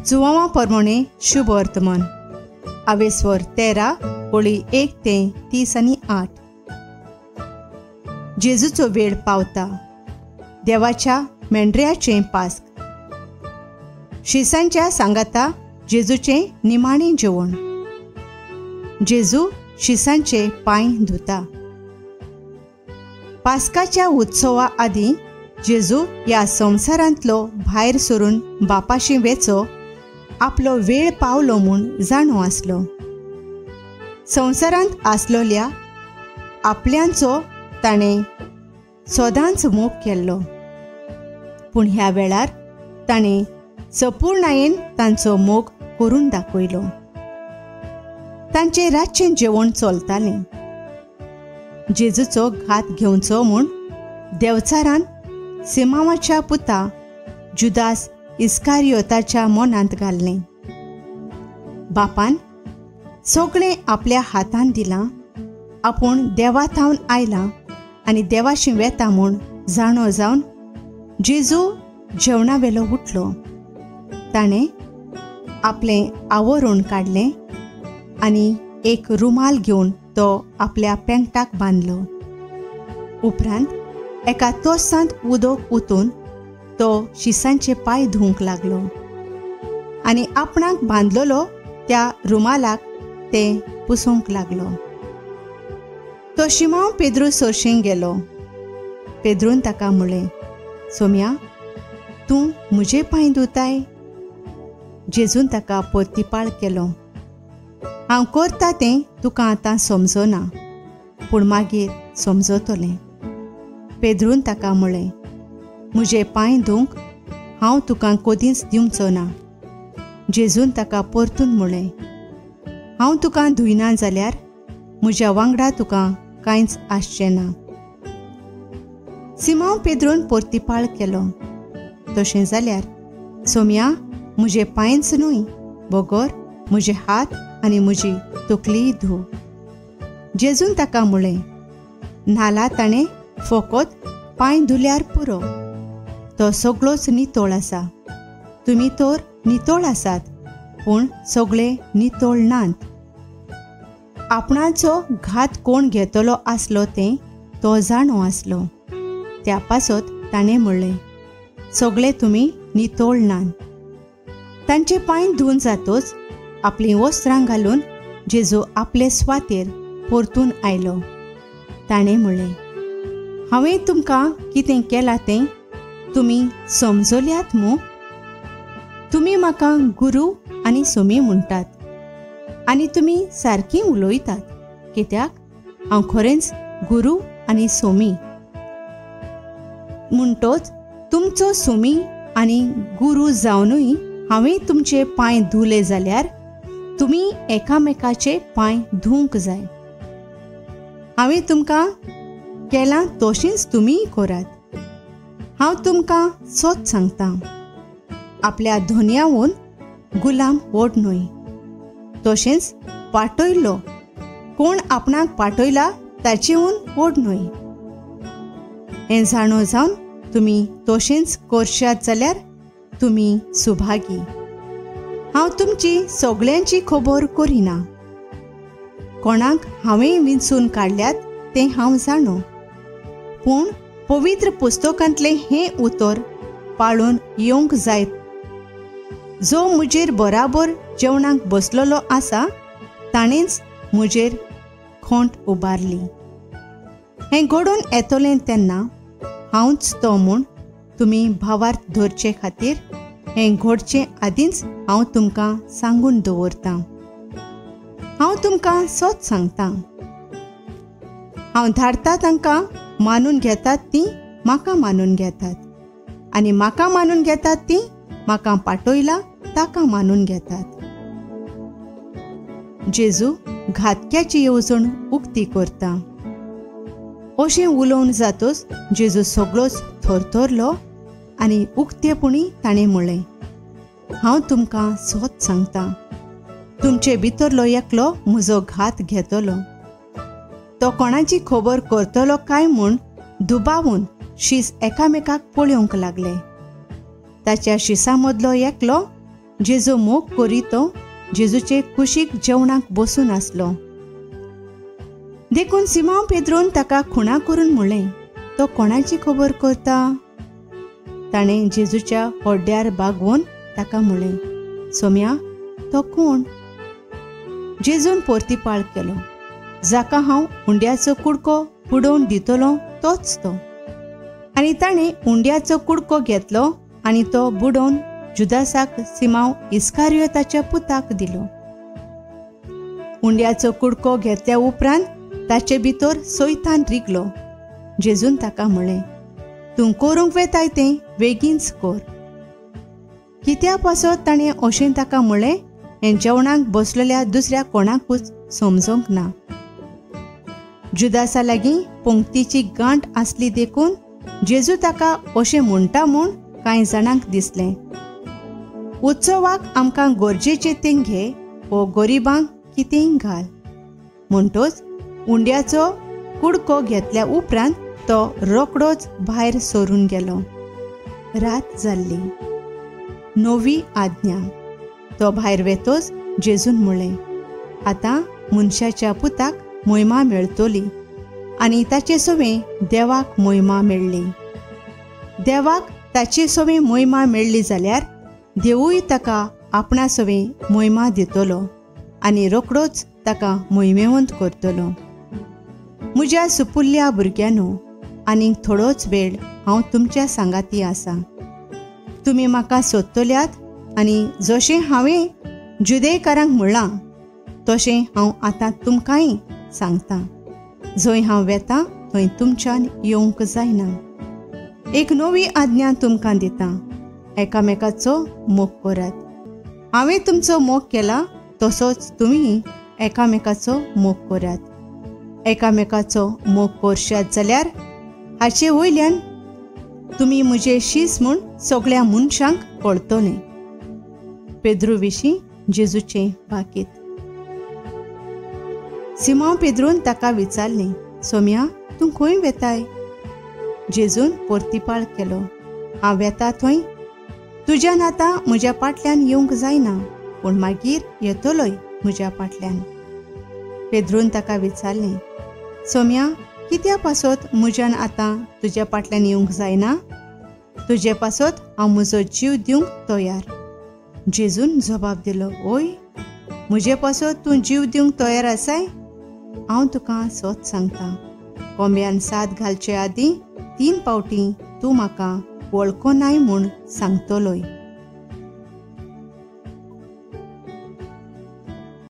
जुवांवा परमणे शुभ वर्तमान आवेस्वर 13 ओळी 1 ते 30 आनी 8. जेजूचो वेळ पावता. देवाच्या मेंढऱ्याचें पास्क. शिसांच्या सांगाता जेजूचें निमाणें जेवण. जेजू शिसांचे पांय धुता. पास्काच्या उत्सवा आदीं जेजू ह्या संवसारांतलो भायर सरून बापाशी वेचो आपलो वेळ पावलो म्हूण जाणो आसलो. संवसारांत आसलोल्या आपल्यांचो ताणें सदांच मोग केल्लो, पूण ह्या वेळार ताणें सपूर्णायेन तांचो मोग करून दाखयलो. तांचें रातचें जेवण चलतालें. जेजूचो घात घेवचो म्हूण देवचारान सिमांवाच्या पुता जुदास इस्कारियोताच्या मनांत घाल्लें. बापान सगळें आपल्या हातान दिलां, आपूण देवा थावन आयलां आनी देवाशी वेता म्हूण जाणो जावन जेजू जेवणा वेलो उठलो. ताणें आपलें आवरण काडलें आनी एक रुमाल घेवन तो आपल्या पेंगटाक बांदलो. उपरांत एका तोसांत उदक ओतून तो शिसांचे पांय धुवंक लागलो आनी आपणाक बांदलेलो त्या रुमालाक ते पुसूंक लागलो. तो शिमांव पेद्रू सोरशें गेलो. पेद्रून ताका म्हळें, सोम्या, तूं म्हजे पांय धुताय? जेजून ताका परतिपाळ केलो, हांव करता तें तुका आतां समजना, पूण मागीर समजतलें. पेद्रून ताका म्हळें, म्हजे पांय धुवंक हांव तुका कदींच दिवचो ना. जेजून ताका परतून म्हळें, हांव तुका धुयना जाल्यार म्हज्या वांगडा तुका कांयच आसचें ना. सिमांव पेद्रून परतिपाळ केलो, तशें जाल्यार सोम्या, म्हजे पांयच न्हय बगर म्हजे हात आनी म्हजी तकलीय धू. जेजून ताका म्हळें, न्हाला ताणें फकत पांय धुल्यार पुरो, तो सगळोच नितळ आसा. तुमी तर नितळ आसात, पूण सगळे नितळ नात. आपणाचो घात कोण घेतलो आसलो तें तो जाणो आसलो. त्या पासत ताणें म्हणलें, सगळे तुमी नितळ नात. तांचे पांय धुवन जातोच आपलीं वस्त्रां घालून जेजू आपले स्वातेर परतून आयलो. ताणें म्हणलें, हांवें तुमकां कितें केलां तें तुमी समजल्यात मू? तुमी म्हाका गुरू आनी सोमी म्हणटात आनी तुमी सारकीं उलयतात, कित्याक हांव खरेंच गुरू आनी सोमी. म्हणटोच तुमचो सोमी आनी गुरू जावनूय हांवें तुमचे पांय धुले जाल्यार तुमी एकामेकाचे पांय धुवंक जाय. हांवें तुमकां केलां तशेंच तुमीय करात. हांव तुमकां सत सांगतां, आपल्या धनयावून गुलाम व्हड न्हय, तशेंच पाटयल्लो कोण आपणाक पाटयला ताचेहून व्हड न्हय. हें जाणो जावन तुमी तशेंच करशात जाल्यार तुमी सुभागी. हांव तुमची सगळ्यांची खबर करिना, कोणाक हांवें विंचून काडल्यात तें हांव जाणो, पूण पवित्र पुस्तकांतलें हें उतर पाळून येवंक जाय, जो म्हजेर बराबर जेवणाक बसलेलो आसा ताणेंच म्हजेर खोंट उबारली. हें घडोवन येतलें तेन्ना हांवच तो म्हूण तुमी भावार्थ धरचे खातीर हें घडचें आदींच हांव तुमकां सांगून दवरतां. हांव तुमकां सत सांगतां, हांव धाडटा तांकां मानून घेतात तीं म्हाका मानून घेतात, आनी म्हाका मानून घेतात तीं म्हाका पाटयला ताका मानून घेतात. जेजू घातक्याची येवजण उक्ती करता. अशें उलोवन जातोच जेजू सगळोच थरथरलो आनी उक्तेपणी ताणें म्हणलें, हांव तुमकां सत सांगतां, तुमचे भितरलो एकलो म्हजो घात घेतलो. तो कोणाची खबर करतलो काय म्हूण दुबावून शीस एकामेकाक पळोवंक लागले. ताच्या शिसां मदलो एकलो जेजू मोग करी तो जेजूचे कुशीक जेवणाक बसून आसलो. देखून सिमांव पेद्रून ताका खुणा करून म्हणलें, तो कोणाची खबर करता? ताणें जेजूच्या होड्ड्यार बागवोन ताका म्हणलें, सोम्या, तो कोण? जेजून पोर्तिपाळ केलो, जाका हांव उंड्याचो कुडको बुडोवन दितलो तोच तो. आनी ताणें उंड्याचो कुडको घेतलो आनी तो बुडोवन जुदासाक सिमांव इस्कारियोताच्या पुताक दिलो. उंड्याचो कुडको घेतल्या उपरांत ताचे भितर सोयतान रिगलो. जेजून ताका म्हणलें, तूं करूंक वेताय तें बेगीनच कर. कित्या पासत ताणें अशें ताका म्हणलें हें जेवणाक बसलेल्या दुसऱ्या कोणाकूच समजूंक ना. जुदासा लागीं पंक्तीची गांठ आसली देखून जेजू ताका अशें म्हणटा म्हूण कांय जाणांक दिसलें. उत्सवाक आमकां गरजेचें तें घे वो गरिबांक कितेंय घाल. म्हणटोच उंड्याचो कुडको घेतल्या उपरांत तो रोकडोच भायर सरून गेलो. रात जाल्ली. नवी आज्ञा. तो भायर वेतोच जेजून म्हणलें, आतां मनशाच्या पुताक मोहिमा मेळटली आनी ताचे सवें देवाक मोहिमा मेळ्ळी. देवाक ताचे सवें मोहिमा मेळ्ळी जाल्यार देवूय ताका आपणा सवें मोहिमा दितलो आनी रोकडोच ताका मोहिमेवंत करतलो. म्हज्या सुपुल्ल्या भुरग्यांनो, आनीक थोडोच वेळ हांव तुमच्या सांगाती आसा. तुमी म्हाका सोदतल्यात आनी जशें हांवें जुदेकारांक म्हणलां तशें हांव आतां तुमकांय सांगतां. जंय हांव वेतां थंय तुमच्यान येवंक जायना. एक नवी आज्ञा तुमकां दितां, एकामेकाचो मोग करात. हांवें तुमचो मोग केला तसोच तुमी एकामेकाचो मोग करात. एकामेकाचो मोग करशात जाल्यार हाचे वयल्यान तुमी म्हजे शीस म्हूण सगळ्या मनशांक कळटलें. पेद्रू विशीं जेजूचें भाकीत. सिमांव पेद्रून ताका विचारलें, सोम्या, तूं खंय वेताय? जेजून पोर्तिपाळ केलो, हांव वेता थंय तुज्यान आतां म्हज्या फाटल्यान येवंक जायना, पूण मागीर येतलोय म्हज्या फाटल्यान. पेद्रून ताका विचारलें, सोम्या, कित्या पासत म्हज्यान आतां तुज्या फाटल्यान येवंक जायना? तुजे पासत हांव म्हजो जीव दिवंक तयार. जेजून जबाब दिलो, ओय, म्हजे पासत तूं जीव दिवंक तयार आसाय? हांव तुका सत सांगता, कोंब्यान साद घालचे आदीं 3 पावटी तूं म्हाका वळखो नाय म्हूण सांगतलोय.